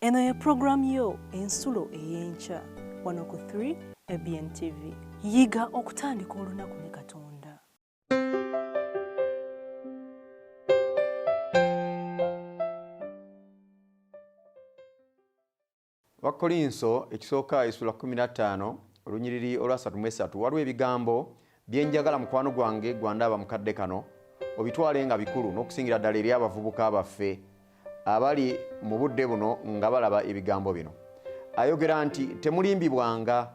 Eno ye pulogulaamu yo Ensulo ey'Enkya wano ku 3 ABN TV. Yiga okutandika olunaku ne Katonda. Abakkolinso ekisooka esula 15 olunyiriri olwa 33 waliwo ebigambo bye njagala mukwano gwange gwandaaba mukadde kano obitwale nga bikulu n'okusingira ddala eri abavubuka baffe abali mu budde buno nga balaba ebigambo bino. Ayogera nti temulimbibwanga,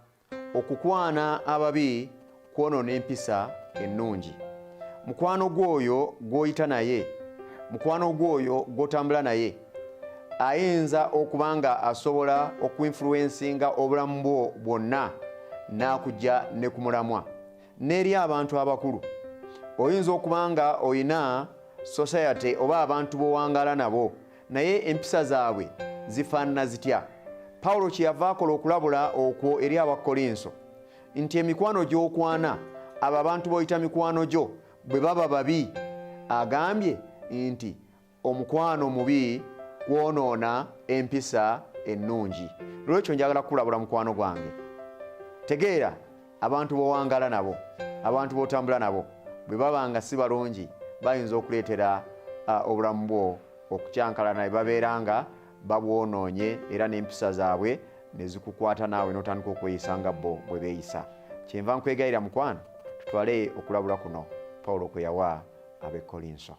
okukwana ababi kwonoona empisa ennungi. Mukwano gw'oyo gw'oyita naye, mukwano gw'oyo gw'otambula naye ayinza okuba nga asobola okuinfluensinga obulamu bwo bwonna n'akujja ne ku mulamwa. N'eri abantu abakulu, oyinza okuba nga olina society oba abantu b'owangaala nabo, naye empisa zaabwe zifaanana zitya? Pawulo kye yava akola okulabula okwo eri Abakkolinso nti emikwano gy'okwana, abo abantu b'oyita mikwano gyo bwe baba babi, agambye nti omukwano omubi gwonoona empisa ennungi. Lwekyo njagala kukulabula mukwano gwange, tegeera abantu b'owangala nabo, abantu b'otambula nabo bwe baba nga si balungi bayinza okuleetera obulamu bwo okukyankalana ne babeera nga babwonoonye era n'empisa zaabwe ne zikukwata naawe n'otandika okweyisa nga bo bwe beeyisa. Kyenva nkwegayirira mukwano, tutwale okulabula kuno Pawulo kwe yawa ab'e Kkolinso.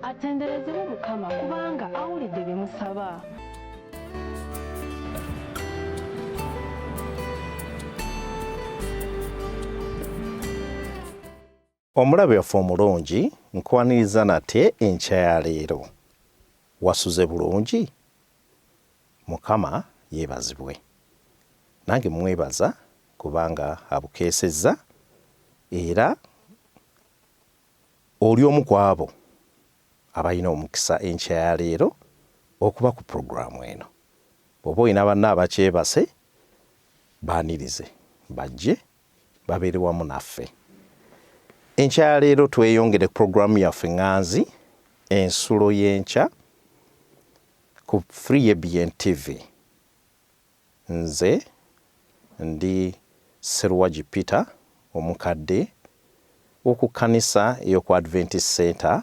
Atenderezebwe Mukama kubanga awulidde bye musaba. Omulabe waffe omulungi, nkwaniriza nate enkya ya leero. Wasuze bulungi? Mukama yeebazibwe. Nange mmwebaza kubanga abukeesezza era oli omu ku abo abalina omukisa enkya ya leero okuba ku pulogulaamu eno. Bw'oba olina banno abakyebase, baanirize bajje babeere wamu naffe. Enkya ya leero tweyongere ku pulogulaamu yaffe ŋŋanzi, Ensulo y'Enkya ku 3ABN TV. Nze ndi Sseruwagi Peter, omukadde w'oku kkanisa ey'oku Adventist Centre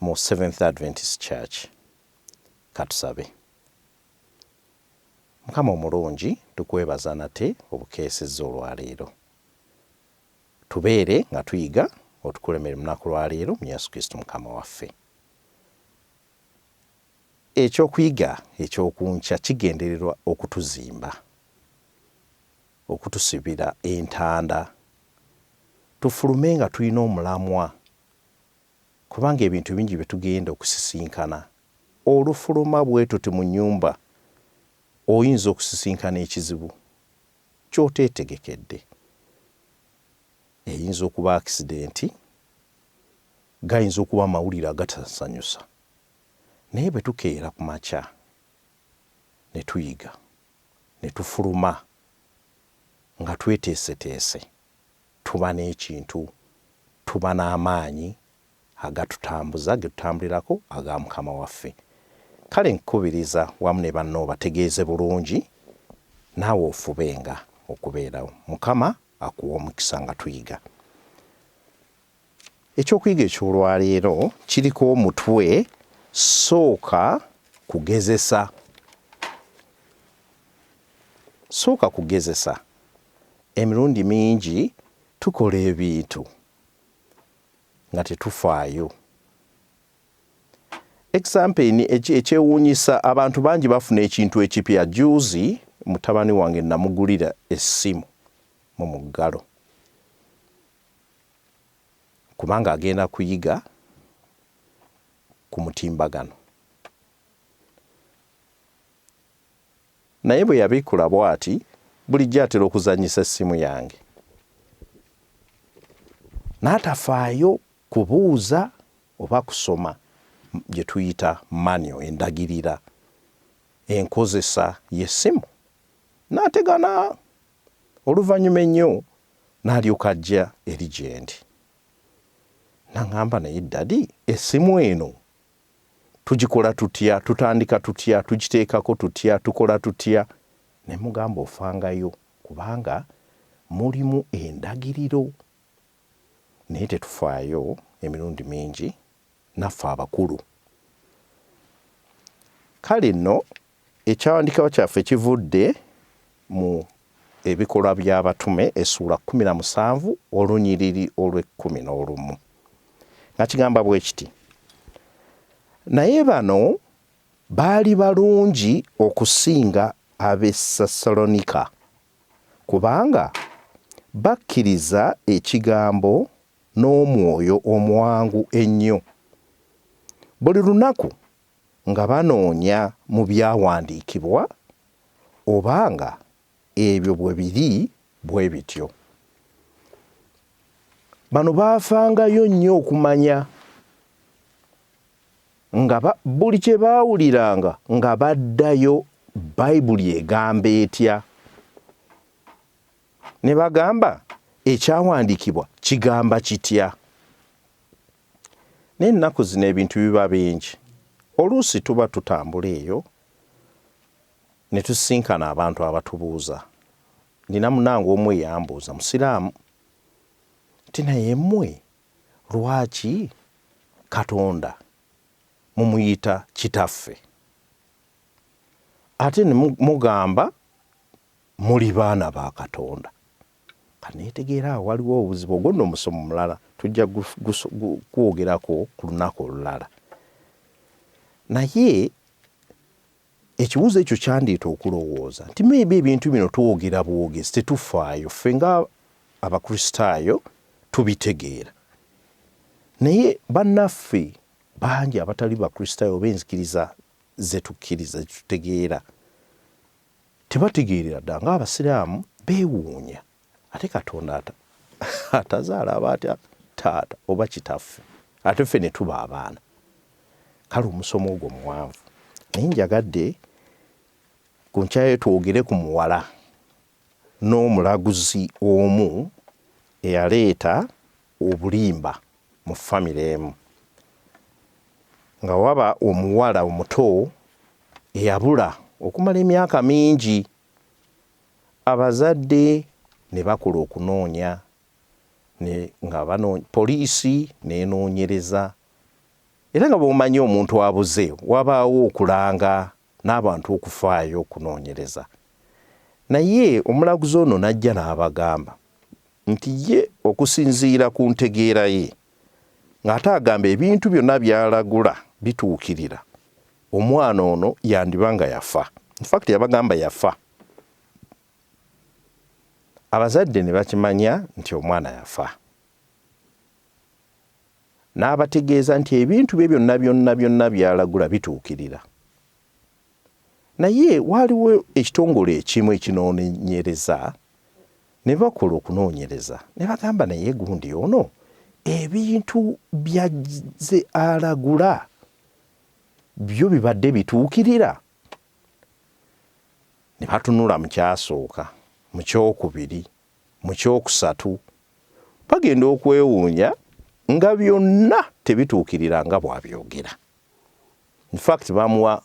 mu Seventh Adventist Church. Katusabe. Mukama omulungi, tukwebaza nate obukeesezza olwaleero. Tubeere nga tuyiga, otukulemere mu lunaku lwa leero mu Yesu Kristo Mukama waffe. Ekyokuyiga ekyokunkya kigendererwa okutuzimba, okutusibira entanda, tufulume nga tulina omulamwa kubanga ebintu bingi bye tugenda okusisinkana. Olufuluma bwe tuti mu nnyumba oyinza okusisinkana ekizibu ky'oteetegekedde. Eyinza okuba akisidenti, gayinza okuba amawulire agatasanyusa. Naye bwe tukeera ku makya ne tuyiga, ne tufuluma nga tweteeseteese, tuba n'ekintu, tuba n'amaanyi agatutambuza, ge tutambulirako aga Mukama waffe. Kale nkukubiriza wamu ne banno obategeeze bulungi, naawe ofubenga okubeerawo. Mukama akuwe omukisa nga tuyiga. Ekyokuyiga eky'olwaleero kiriko omutwe Sooka kugezesa. Sooka kugezesa. Emirundi mingi tukola ebintu nga tetufaayo. Example ekyewuunyisa, abantu bangi bafuna ekintu ekipya. Juzi mutabani wange namugulira essimu mu muggalo kubanga agenda kuyiga ku mutimbagano, naye bwe yabikkula bw'ati, bulijjo atera okuzannyisa essimu yange, n'atafaayo kubuuza oba kusoma gye tuyita manual, endagirira enkozesa y'essimu, n'ategana. Oluvannyuma ennyo n'alyoka ajja eri gye ndi n'aŋŋamba, "Naye daddy, essimu eno tugikola tutya? Tutandika tutya? Tugiteekako tutya? Tukola tutya?" Ne mugamba, "Ofangayo, kubanga mulimu endagiriro." Naye tetufaayo emirundi mingi naffe abakulu. Kale nno ekyawandiikibwa kyaffe kivudde mu Ebikolwa by'Abatume essuula 17 olunyiriri olw'e-11, nga kigamba bwe kiti: "Naye bano baali balungi okusinga ab'e Sessalonika, kubanga bakkiriza ekigambo n'omwoyo omwangu ennyo, buli lunaku nga banoonya mu byawandiikibwa obanga ebyo bwe biri bwe bityo." Bano baafangayo nnyo okumanya, nga buli kye baawuliranga nga baddayo, Bayibuli egamba etya? Ne bagamba, ekyawandiikibwa kigamba kitya? Naye ennaku zino ebintu biba bingi. Oluusi tuba tutambula eyo ne tusisinkana abantu abatubuuza. Nina munange omu eyambuuza, musiraamu, nti, "Naye mmwe lwaki Katonda mumuyita Kitaffe, ate ne mugamba muli baana ba Katonda?" Kaneetegeera awo waliwo obuzibu. Ogwo nno omusomo mulala, tujja kwogerako ku lunaku olulala. Naye ekibuuzo ekyo kyandeeta okulowooza nti maybe ebintu bino twogera bwogezi, tetufaayo. Ffe nga Abakristaayo tubitegeera, naye bannaffe bangi abatali Bakristaayo oba enzikiriza zetukkiriza zetutegeera tebategeerera ddala. Ng'Abasiraamu beewuunya, ate Katonda atazaala aba atya taata oba kitaffe, ate ffe ne tuba abaana? Kale omusomo ogwo muwanvu, naye njagadde ku nkyayo twogere ku muwala n'omulaguzi omu eyaleeta obulimba mu famire emu, nga waba omuwala omuto eyabula okumala emyaka mingi. Abazadde ne bakola okunoonya nga poliisi n'enoonyereza, era nga bw'omanyi omuntu abuze wabaawo okulanga n'abantu okufaayo okunoonyereza. Naye omulaguzi ono n'ajja n'abagamba nti ye okusinziira ku ntegeera ye, ng'ate agamba ebintu byonna by'alagula bituukirira, omwana ono yandiba nga yafa. In fact yabagamba yafa. Abazadde ne bakimanya nti omwana yafa. N'abategeeza nti ebintu bye byonna byonna byonna by'alagula bituukirira. Naye waaliwo ekitongole ekimu ekinoonyereza, ne bakola okunoonyereza ne bagamba, naye gundi ono ebintu byazze alagula byo bibadde bituukirira? Ne batunula mu kyasooka, mu kyokubiri, mu kyokusatu, bagenda okwewuunya nga byonna tebituukirira nga bw'abyogera. In fact bamuwa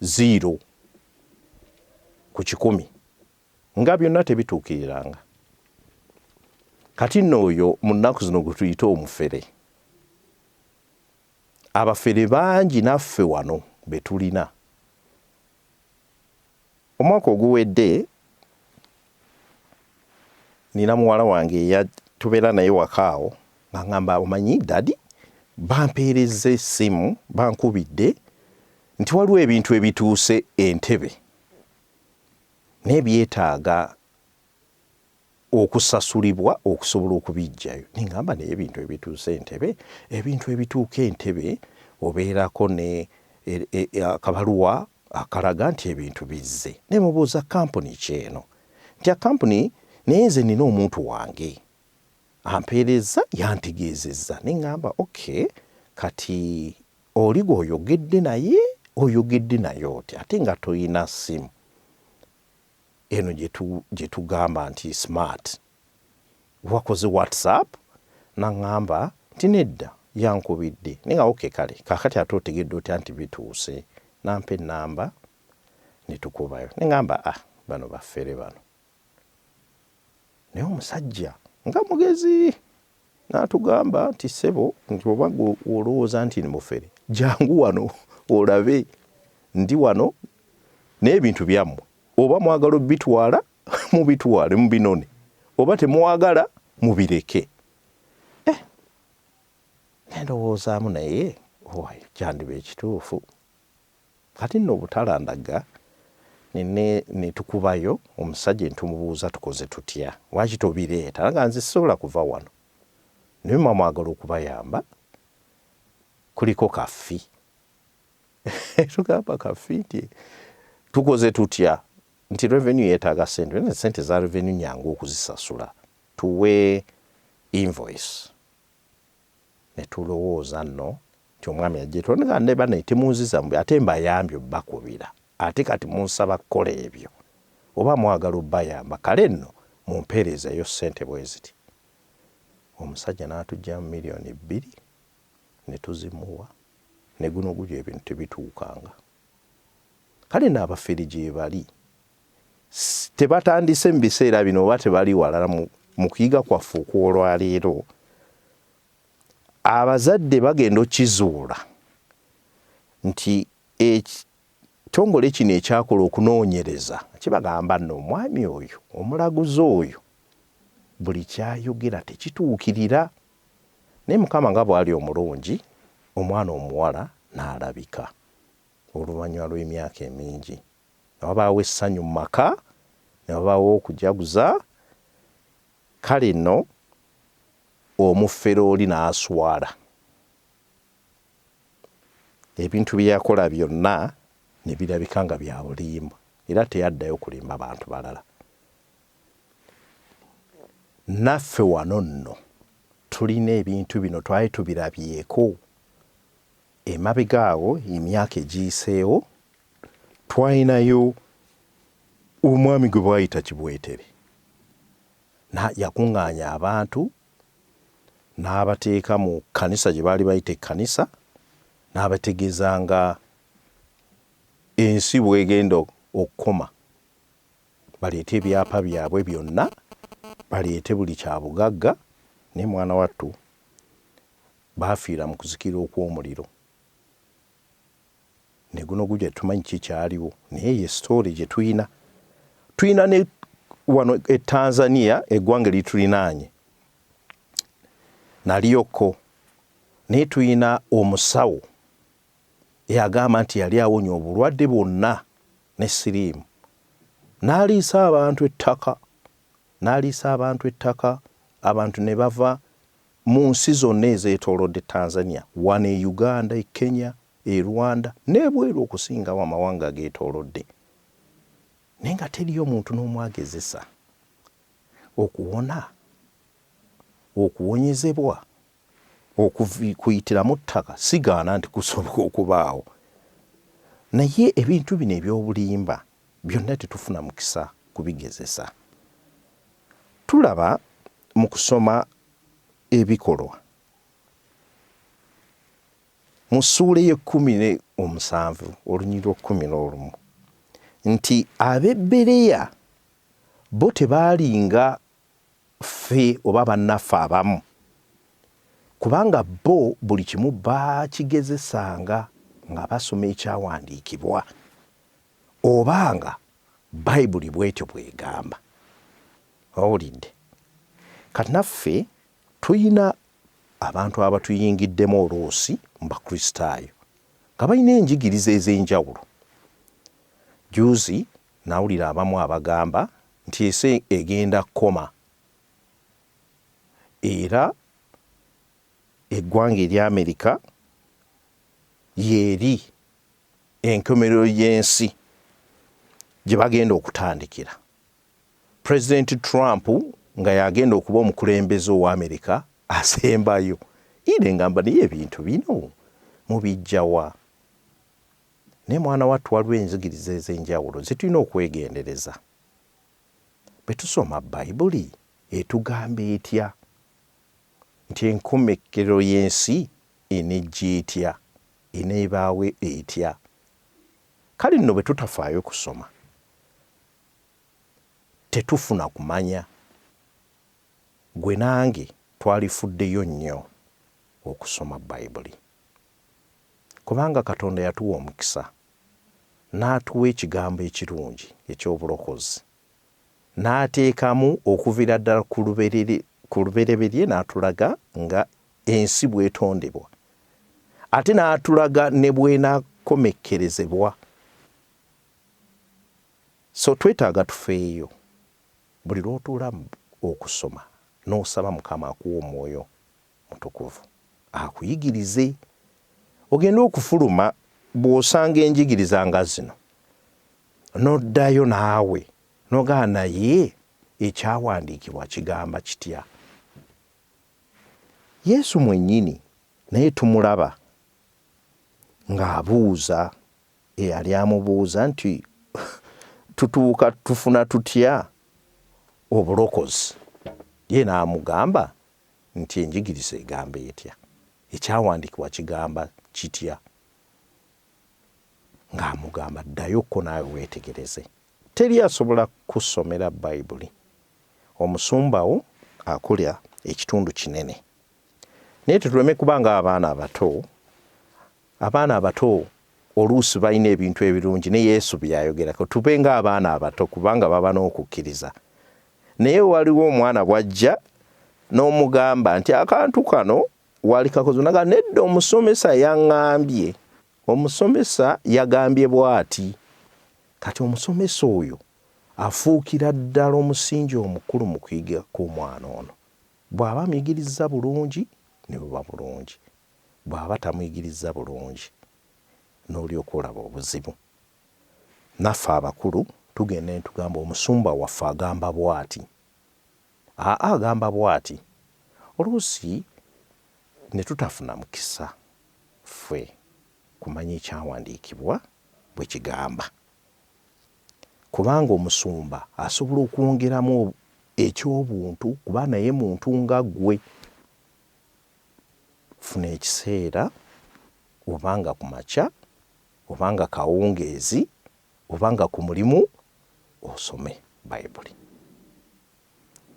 0 ku 100, nga byonna tebituukiriranga. Kati nno oyo mu nnaku zino gwe tuyita omufere. Abafere bangi naffe wano be tulina. Omwaka oguwedde Nina muwala wange tubeera naye wakaawo nga ngamba, omanyi daddy, bampeereza essimu, bankubidde nti waliwo ebintu ebituuse Entebbe naye byetaaga okusasulibwa okusobola okubiggyayo. Ningamba, naye ebintu ebituuse Entebbe, ebintu ebituuka Entebbe obeerako ne akabaluwa akalaga nti ebintu bizze. Nemubuuza kampuni kyeno nti akampuni, naye nze nina omuntu wange ampeereza yantegeezezza. Neŋŋamba, okay, kati oli gweoyogedde naye, oyogedde naye oti ate nga toyina ssimu eno gye tugamba nti smart, wakoze WhatsApp? Naŋŋamba nti nedda, yankubidde. Naye nga okay, kale kakati ate otegedde otya nti bituuse? Nampa ennamba ne tukubayo. Neŋŋamba, ah, bano baffere bano. Naye omusajja nga mugezi n'atugamba nti, ssebo, nti oba olowooza nti ni mufere, jangu wano olabe, ndi wano naye ebintu byammwe, oba mwagala obitwala mubitwale mubinone, oba temwagala mubireke. Eh, nendowoozaamu, naye owai kyandiba ekituufu. Kati nno obutalandaga ne tukubayo omusajja ne tumubuuza, tukoze tutya, lwaki tobireeta? Nga nze sisobola kuva wano, naye mwa mwagala okubayamba kuliko ka fee. Tugamba ka fee nti tukoze tutya, nti revenue yeetaaga sente, naye sente za revenue nyangu okuzisasula, tuwe invoice. Ne tulowooza nno nti omwami ajje ne bane temunziza mubi, ate mbayambye obbakubira, ate kati munsaba kukola ebyo, oba mwagala obbayamba, kale nno mumpeerezeeyo ssente bwe ziti. Omusajja n'atugyamu 2 miliyoni ne tuzimuwa, ne guno gulyo ebintu tebituukanga. Kale n'abafere gye bali tebatandise mu biseera bino oba tebali walala. Mu kuyiga kwaffe okw'olwaleero, abazadde bagenda okizuula nti ekitongole kino ekyakola okunoonyereza kibagamba nno omwami oyo, omulaguzi oyo, buli kyayogera tekituukirira. Naye Mukama nga bw'ali omulungi, omwana omuwala n'alabika oluvannyuma lw'emyaka emingi, ne wabaawo essanyu mu maka, ne wabaawo okujaguza. Kale nno omufere oli n'aswala, ebintu bye yakola byonna ne birabika nga bya bulimba, era teyaddayo kulimba bantu balala. Naffe wano nno tulina ebintu bino, twali tubirabyeko emabega awo emyaka egiyiseewo. Twalinayo omwami gwe bwayita Kibwetere, yakuŋŋaanya abantu n'abateeka mu kkanisa gye baali bayita ekkanisa, n'abategeeza nga ensi bwegenda okukoma, baleete ebyapa byabwe byonna, baleete buli kyabugagga. Naye mwana wattu baafiira mu kuzikira okw'omuliro, ne guno gujja tumanyi kikyaliwo. Naye ye story gye tuyina, tuyina ne wano e Tanzania, eggwanga eritulinaanye naliyokko, naye tuyina omusawo eyagamba nti yali awonya obulwadde bwonna ne siriimu, n'aliisa abantu ettaka, n'aliisa abantu ettaka, abantu ne bava mu nsi zonna ezeetoolodde Tanzania, wano e Uganda, e Kenya, e Rwanda n'ebweru okusingawo amawanga ageetoolodde, naye nga teriyo muntu n'omwagezesa okuwona, okuwonyezebwa okuyitira mu ttaka. Sigaana nti kusoboka okubaawo, naye ebintu bino ebyobulimba byonna tetufuna mukisa kubigezesa. Tulaba mu kusoma Ebikolwa mu ssuula ey'e17, olunyiriri lw'e11, nti ab'Ebbereya bo tebaalinga ffe oba bannaffe abamu, kubanga bo buli kimu baakigezesanga nga basoma ekyawandiikibwa, obanga Bayibuli bwetyo bwegamba. Owulidde? Kati naffe tulina abantu abatuyingiddemu oluusi mu Bakristaayo nga balina enjigiriza ez'enjawulo. Juuzi nawulira abamu abagamba nti ensi egenda kukoma era eggwanga erya Amerika y'eri enkomerero y'ensi gye bagenda okutandikira. Pulezidenti Trump nga yagenda okuba omukulembeze owa Amerika asembayo. Ine ngamba naye ebintu bino mubijja wa? Naye mwana wattu waliwo enzigiriza ez'enjawulo ze tulina okwegendereza. Bwe tusoma Bayibuli etugamba etya nti enkomekkero y'ensi enejja etya, eneebaawo etya? Kale nno bwe tutafaayo kusoma tetufuna kumanya. Gwe nange twalifuddeyo nnyo okusoma Bayibuli, kubanga Katonda yatuwa omukisa n'atuwa ekigambo ekirungi eky'obulokozi, n'ateekamu okuviira ddala ku lubereberye n'atulaga nga ensi bw'etondebwa, ate n'atulaga ne bw'enaakomekkerezebwa. So twetaaga tufeeyo buli lw'otuula okusoma n'osaba Mukama akuwe omwoyo mutukuvu akuyigirize, ogende okufuluma bw'osanga enjigiriza nga zino n'oddayo naawe n'ogamba naye ekyawandiikibwa kigamba kitya. Yesu mwennyini naye tumulaba ng'abuuza eyali amubuuza nti tutuuka tufuna tutya obulokozi, ye n'amugamba nti enjigiriza egamba etya, ekyawandiikibwa kigamba kitya, ng'amugamba ddayo ko naawe weetegereze. Teri asobola kusomera Bayibuli, omusumba wo akola ekitundu kinene, naye tetuleme kuba ng'abaana abato. Abaana abato oluusi balina ebintu ebirungi ne Yesu byayogerako, tube ng'abaana abato kubanga baba n'okukkiriza. Naye waliwo omwana bw'ajja n'omugamba nti akantu kano wali kakoze, naga nedda omusomesa yaŋŋambye, omusomesa yagambye bw'ati. Kati omusomesa oyo afuukira ddala omusingi omukulu mu kuyiga kw'omwana ono. Bw'aba amuyigiriza bulungi ne buba bulungi, bw'aba tamuyigiriza bulungi n'olyoka olaba obuzibu. Naffe abakulu tugenda ne tugamba omusumba waffe agamba bw'ati, aa agamba bw'ati, oluusi ne tutafuna mukisa ffe kumanya ekyawandiikibwa bwe kigamba, kubanga omusumba asobola okwongeramu eky'obuntu kuba naye muntu nga ggwe. Funa ekiseera obanga ku makya obanga kawungeezi obanga ku mulimu osome Bayibuli,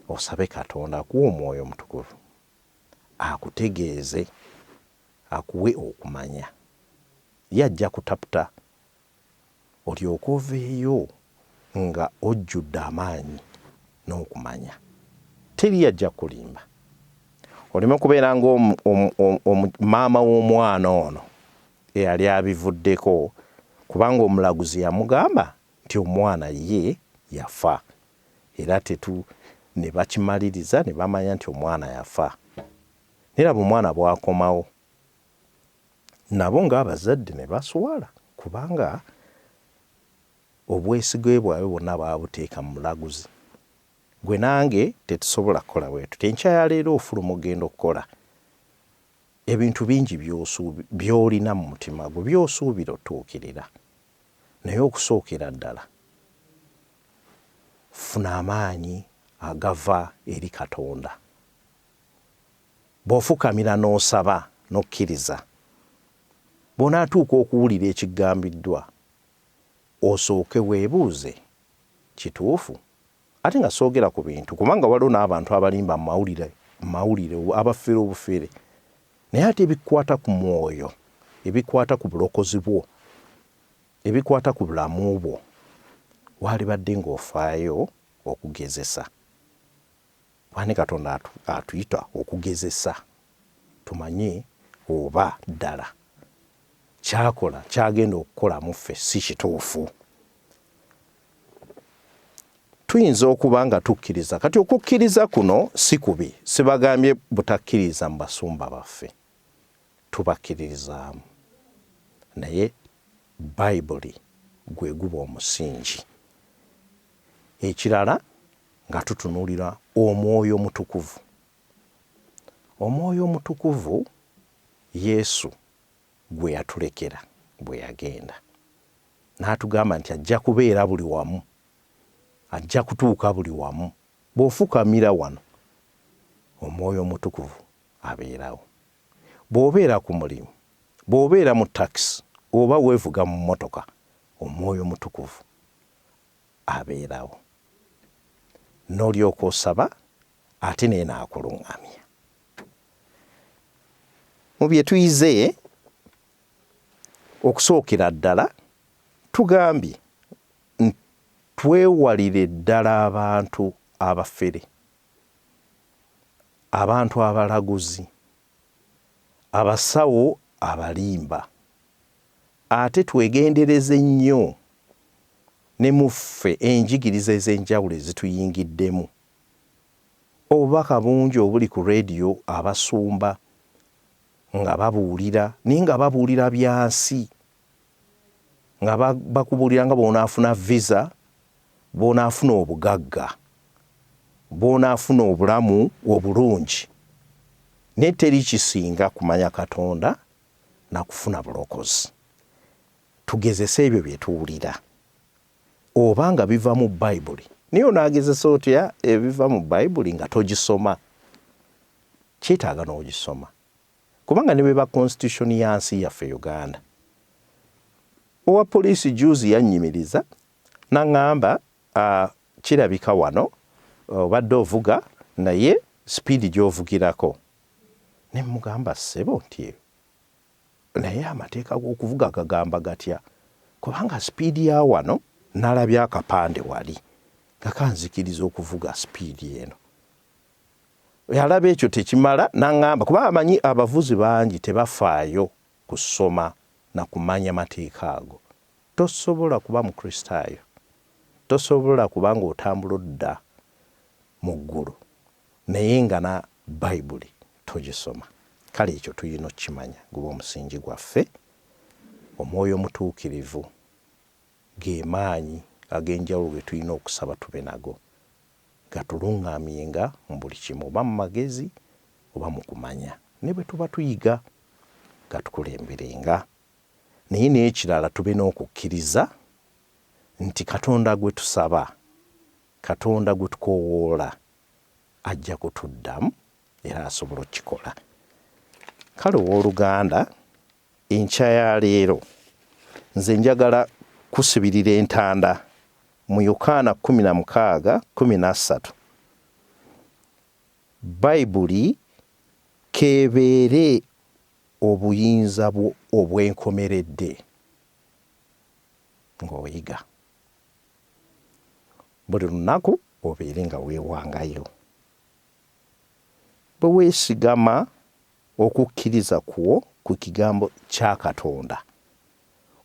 osabe Katonda akuwe omwoyo omutukuvu akutegeeze, akuwe okumanya. Ye ajja kutaputa olyoke oveeyo nga ojjudde amaanyi n'okumanya. Teri ajja kulimba, oleme kubeera ng'maama w'omwana ono eyali abivuddeko, kubanga omulaguzi yamugamba nti omwana ye yafa, era tetu ne bakimaliriza ne bamanya nti omwana yafa. Naye laba omwana bw'akomawo, nabo ng'abazadde ne baswala, kubanga obwesige bwabwe bwonna baabuteeka mu mulaguzi. Gwe nange tetusobola kukola bwe tutyo. Enkya ya leero ofuluma ogenda okukola, ebintu bingi by'olina mu mutima gwo by'osuubira otuukirira, naye okusookera ddala funa amaanyi agava eri Katonda. Bw'ofukamira n'osaba n'okkiriza, bw'onaatuuka okuwulira ekigambiddwa osooke weebuuze kituufu? Ate nga soogera ku bintu, kubanga waliwo n'abantu abalimba mu mawulire abafere obufere, naye ate ebikwata ku mwoyo, ebikwata ku bulokozi bwo, ebikwata ku bulamu bwo, waalibadde ng'ofaayo okugezesa. Kuba ne Katonda atuyita okugezesa tumanye oba ddala kyakola kyagenda okukola mu ffe si kituufu. Tuyinza okuba nga tukkiriza. Kati okukkiriza kuno si kubi, sibagambye butakkiriza mu basumba baffe, tubakkiririzaamu, naye Bayibuli gwe guba omusingi. Ekirala nga tutunuulira Omwoyo Omutukuvu. Omwoyo Omutukuvu Yesu gwe yatulekera bwe yagenda, n'atugamba nti ajja kubeera buli wamu, ajja kutuuka buli wamu. Bw'ofukamira wano, Omwoyo Omutukuvu abeerawo. Bw'obeera ku mulimu, bw'obeera mu takisi oba weevuga mu mmotoka, Omwoyo Omutukuvu abeerawo. N'olyoka osaba ate naye n'akuluŋŋamya. Mu bye tuyize, okusookera ddala tugambye twewalire ddala abantu abafere, abantu abalaguzi, abasawo abalimba, ate twegendereze nnyo ne mu ffe enjigiriza ez'enjawulo ezituyingiddemu. Obubaka bungi obuli ku leediyo abasumba nga babuulira naye nga babuulira bya nsi, nga bakubuulira nga bw'onaafuna visa, bw'onaafuna obugagga, bw'onaafuna obulamu obulungi. Naye teri kisinga kumanya Katonda na kufuna bulokozi. Tugezese ebyo bye tuwulira oba nga biva mu Bayibuli. Naye onaagezesa otya ebiva mu Bayibuli nga togisoma? Kyetaaga n'ogisoma. Kubanga ne bweba constitution ya nsi yaffe Uganda, owa poliisi juuzi yannyimiriza n'aŋŋamba, kirabika wano obadde ovuga naye sipiidi gy'ovugirako. Ne mmugamba, ssebo nti naye amateeka g'okuvuga gagamba gatya? Kubanga sipiidi ya wano nalabye akapande wali nga kanzikiriza okuvuga sipiidi eno. Yalaba ekyo tekimala n'aŋŋamba, kuba amanyi abavuzi bangi tebafaayo kusoma na kumanya mateeka ago. Tosobola kuba Mukristaayo, tosobola kuba ng'otambula odda mu ggulu naye nga na Bayibuli togisoma. Kale ekyo tulina okukimanya, guba omusingi gwaffe. Omwoyo Omutuukirivu ge maanyi ag'enjawulo ge tulina okusaba tube nago, gatulung'amyenga mu buli kimu, oba mu magezi oba mu kumanya, ne bwe tuba tuyiga gatukulemberenga. Naye n'ekirala tube n'okukkiriza nti Katonda gwe tusaba, Katonda gwe tukoowoola ajja kutuddamu era asobola okukikola. Kale ow'oluganda, enkya ya leero nze njagala kusibirira entanda mu Yokaana 16:13. Bayibuli k'ebeere obuyinza bwo obw'enkomeredde ng'oyiga. Buli lunaku obeere nga weewangayo. Bwe weesigama okukkiriza kwo ku Kigambo kya Katonda,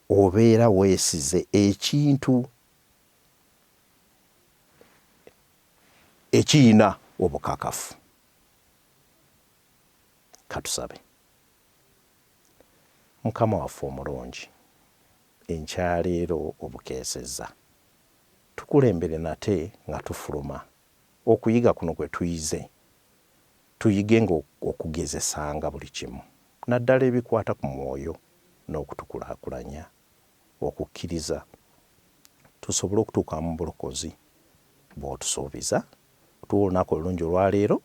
obeera weesize ekintu ekirina obukakafu. Ka tusabe. Mukama waffe omulungi, enkya ya leero obukeesezza. Tukulembere nate nga tufuluma okuyiga kuno kwe tuyize, tuyigenga okugezesanga buli kimu, naddala ebikwata ku mwoyo n'okutukulaakulanya okukkiriza, tusobole okutuuka mu bulokozi bw'otusuubiza. Otuwe olunaku olulungi olwa leero,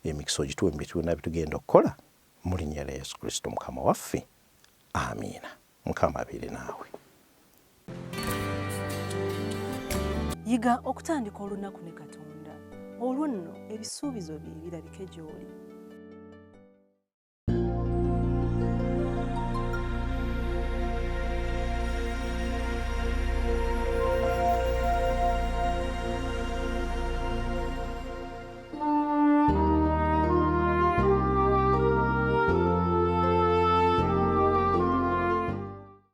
emikisa ogituwe mu bintu byonna bye tugenda okukola, mu linnya lya Yesu Kristo Mukama waffe. Amiina. Mukama abeere naawe. Yiga okutandika olunaku ne Katonda, olwo nno ebisuubizo bye birabike gy'oli.